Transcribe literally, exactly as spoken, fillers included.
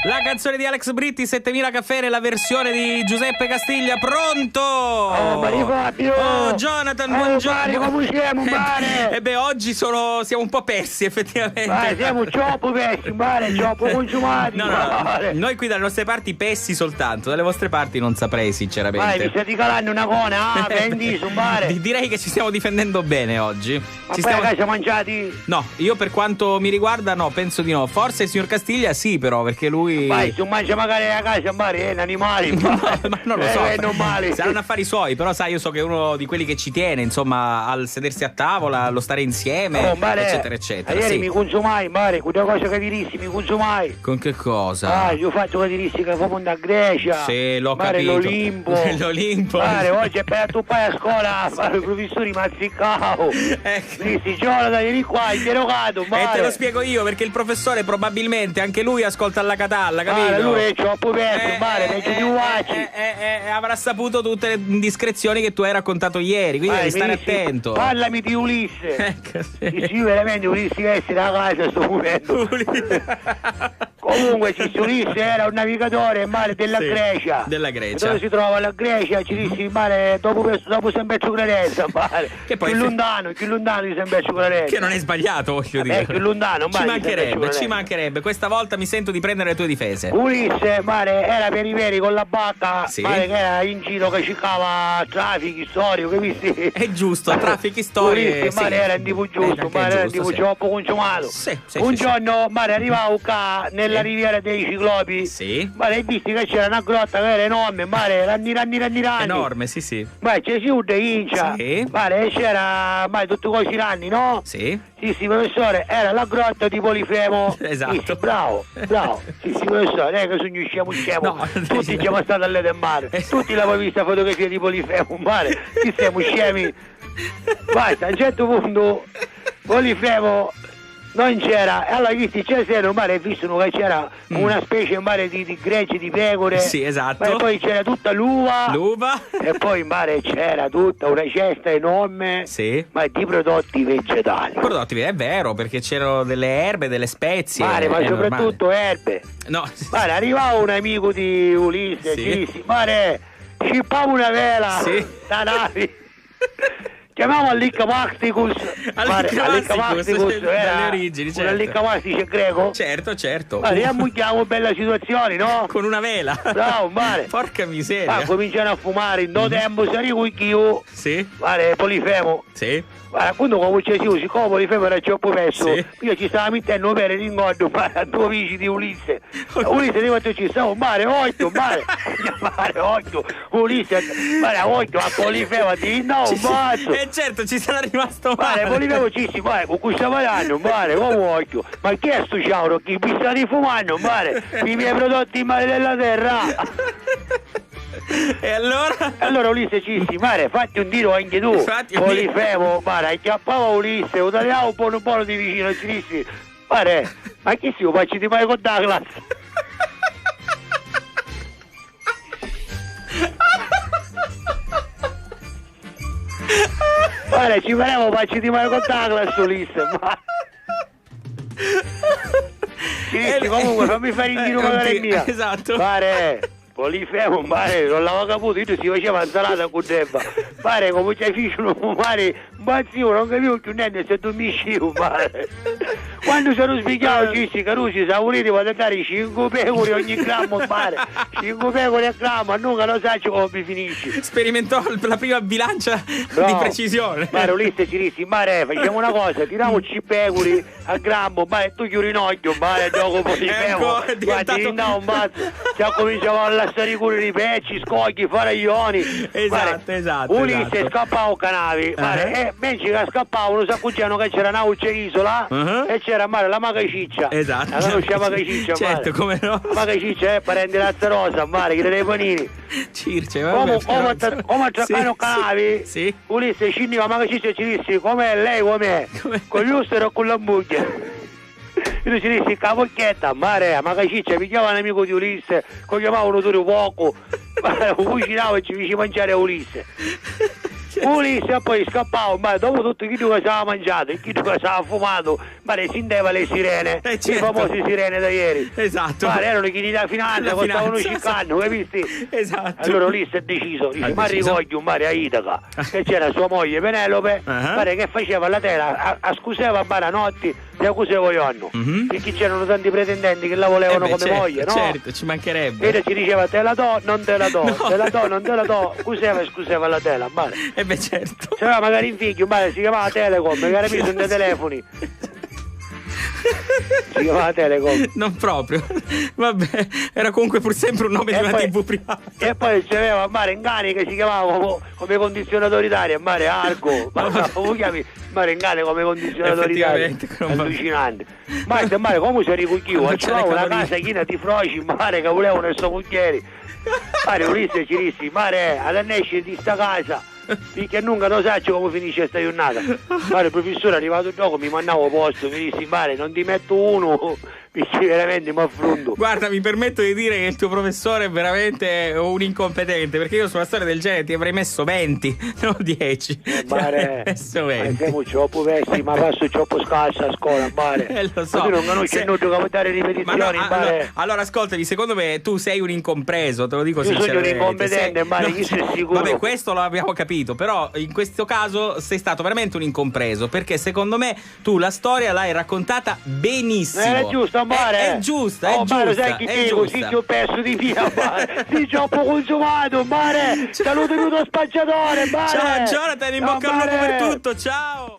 La canzone di Alex Britti, Settemila caffè, nella versione di Giuseppe Castiglia. Pronto? Oh, Mario Fabio! Oh, Jonathan, eh, buongiorno. Mare, come siamo, mare? Eh beh, oggi sono, siamo un po' persi, effettivamente. Ma siamo troppo persi, mare, troppo consumati. No, no, no. Noi qui dalle nostre parti pessi soltanto, dalle vostre parti non saprei, sinceramente. Mare, vi state calando una cona, ah, ben diso, mare. Di-, direi che ci stiamo difendendo bene oggi. Ma ci poi stiamo a casa mangiati? No, io per quanto mi riguarda no, penso di no. Forse il signor Castiglia sì, però, perché lui... Ma se mangia magari a casa, mare, è un animale. No, ma non lo so. Eh, è normale. Saranno affari suoi, però sai, io so che è uno di quelli che ci tiene, insomma, al sedersi a tavola, allo stare insieme, oh, mare, eccetera, eccetera. Ieri sì. Mi consumai, mare, con una cosa che dirissi, mi consumai. Con che cosa? Ah, io faccio che dirissi che famo in Grecia. Sì, l'ho capito. L'Olimpo. L'Olimpo. Mare, oggi è per tu fai a scuola, mare, i professori mazziccavo. Ecco. Sì, sì, giorno da ieri qua, interrogato, mare. E te lo spiego io, perché il professore probabilmente anche lui ascolta alla catalla, capito? Mare, allora è troppo perso, eh, mare, eh, meglio di eh, eh, eh, eh, avrà saputo tutte le indiscrezioni che tu hai raccontato ieri, quindi devi stare attento. Parlami di Ulisse. Ecco, sì. Dici, io veramente Ulisse essere a casa sto momento. Ulisse. Comunque, ci si Ulisse era un navigatore, mare, della Grecia. Della Grecia. Dove si trova la Grecia? Ci dissi, mare, dopo questo, dopo San Pietro Clarenza, mare. Che poi più lontano, più lontano di San Pietro Clarenza. Che non è sbagliato, voglio dire. Più lontano, mare. Ci mancherebbe, ci mancherebbe. Questa volta mi sento di prendere le tue difese. Ulisse, mare, era per i veri con la bacca, sì, mare, che era in giro che cercava traffici, storie, capisci? È giusto, traffici, storie, Ulisse, sì. Mare, era in tipo giusto, mare, era in tipo troppo consumato. Sì, sì, sì. Un giorno, mare, arrivavo qua nella riviera dei Ciclopi. Sì. Mare, e visti che c'era una grotta che era enorme, mare, ranni, ranni, ranni, ranni. Enorme, sì, sì. Mare, c'è si un de incia. Sì. Mare, e c'era, mare, tutti cosi ranni, no? Sì. Sì, sì, professore, era la grotta di Polifemo. Esatto. Sì, sì, bravo, bravo. Sì, sì, professore, non è che sugnu scemu scemu. No, tutti siamo stati a Lete in mare. Tutti l'avemu vista fotografia di Polifemo in mare. Chi siamo scemi? Basta, a un certo punto Polifemo non c'era, e allora visti c'è seno mare e visto che c'era una specie mare di, di gregge, di pecore. Sì, esatto. Ma poi c'era tutta l'uva. L'uva. E poi in mare c'era tutta una cesta enorme, sì, ma di prodotti vegetali. Prodotti, è vero, perché c'erano delle erbe, delle spezie. Mare, ma soprattutto erbe. No. Mare, arrivava un amico di Ulisse, sì, ci dissi, mare, scippava una vela, sì, da navi. Chiamava Allicamasticus. Allicamasticus, dalle origini, certo. Un allicamasticus greco. Certo, certo. Ma riammucchiamo bella situazione, no? Con una vela. Bravo, mare. Porca miseria. Ma cominciano a fumare, in do tempo si ricucchiu. Sì. Mare, Polifemo. Sì. Guarda, quando comincia si usi, come Polifemo era troppo perso, sì, io ci stava mettendo un pere d'ingordo, ma a due vici di Ulisse. Ulisse, ti quanto ci sta, oh, mare, occhio, mare. Mare, occhio. Ulisse, mare, occhio, a Polifemo, ti no, un mazzo. E certo, ci sarà rimasto male. Mare, Polifemo ci si, mare, con questa varano, mare, come occhio. Ma chi è sto ciauro? Chi mi sta rifumando, mare? I miei prodotti, mare, della terra. E allora? E allora Ulisse ci dissi, mare, fatti un tiro anche tu. Polifemo, mare, acchiappava Ulisse, lo tagliava un po' un po' di vicino, ci dissi, mare, ma chi si, lo faccio di Michael Douglas? Mare, ci faremo facci di Michael Douglas, Ulisse, ma... Ci dissi, comunque, fammi fare in giro magari mia. Esatto. Mare, Polifemo, mare, non l'avevo caputo, io si faceva insalata con Debba. Mare, come c'è figlio, mare, ma zio, non capivo più niente, se tu mi sciu, mare. Quando sono svegliato, ci dissi, carusi, se volete vado a dare cinque pecore ogni grammo, mare. Cinque pecore a grammo, a nunca non saccio come finisce. Sperimentò la prima bilancia di precisione. Mare, Ulisse ci dissi, mare, facciamo una cosa, tiriamoci pecori a grammo, ma tu chiudi un occhio, ma è gioco poi fermo. È diventato un mazzo. Ci ha cominciato a lasciare i culi di pecci, scogli, faraglioni. Esatto, esatto. Ulisse scappava a canavi, mare, e mentre che scappavano si accorgevano che c'era una uccia isola e c'era mare la Macaciccia. Esatto. La conosci la Macaciccia, certo, come no? La Macaciccia è parente di Lazzarosa, mare, che dei panini. Circe, come, come attraccano canavi? Sì. Ulisse scinniva, ma che ci, ci dissi, com'è lei, com'è? Con l'ustero o con l'ambuglia? Io ci dissi, capocchietta, mare, ma che ciccia, mi chiamava un amico di Ulisse, lo chiamavano Turi Poco, ma lo cucinava e ci fece mangiare a Ulisse. Ulisse e poi scappau, ma dopu tuttu chiddu ca s'ava mangiatu e chiddu ca s'ava fumatu, ma le sinteva le sirene, eh, certo, le famose sirene da ieri. Esatto. Ma erano chini da finanza, costavano cinque anni, capisti? Esatto. Allora Ulisse è deciso, dice, ma ricoglio un mare a Itaca, che c'era sua moglie Penelope, pare che faceva la tela, a, a scuseva a baranotti, e a cosa vuoi anno? Perché c'erano tanti pretendenti che la volevano come moglie, no? Certo, ci mancherebbe. E ella ci diceva te la do, non te la do, te la do, non te la do, cos'era, scusava la tela, mare. E beh, certo. C'era magari in figlio, mare, si chiamava Telecom, che era miso in telefoni. Si chiamava Telecom. Non proprio. Vabbè, era comunque pur sempre un nome di una T V privata. E poi c'aveva mare in cani che si chiamava come, come condizionatori d'aria, mare Argo, ma come chiami? Mare in cane come condizionatori d'aria. Allucinante. Mare, mare, come si ricucchiu? Ci trova una casa china di froci, mare, che volevano e so muglieri. Mare, Ulisse ci dissi, mare, ad nescere di sta casa, perché nunca non saccio come finisce sta giornata. Mare, il professore è arrivato dopo, mi mandava a posto, mi dissi, mare, non ti metto uno, perché veramente mi affronto. Guarda, mi permetto di dire che il tuo professore è veramente un incompetente, perché io su una storia del genere ti avrei messo venti, non dieci. Mare, ma siamo troppo vecchi, ma passo troppo scarso a scuola, mare. Eh, lo so. Ma tu non conosci nulla, che vuoi dare ripetizioni, mare? Allora, allora, ascoltami, secondo me tu sei un incompreso, te lo dico sinceramente. Io sono un incompetente, mare, no, io sono sicuro. Vabbè, questo lo abbiamo capito, però in questo caso sei stato veramente un incompreso, perché secondo me tu la storia l'hai raccontata benissimo. Era giusta, mare. È, è giusta, è giusta. Oh, mare, sai chi dico? Sì, ti ho perso di via, mare. Sì, troppo consumato, mare. Saluto tutto spacciatore, mare. Ciao, Jonathan, in bocca al lupo per tutto, ciao.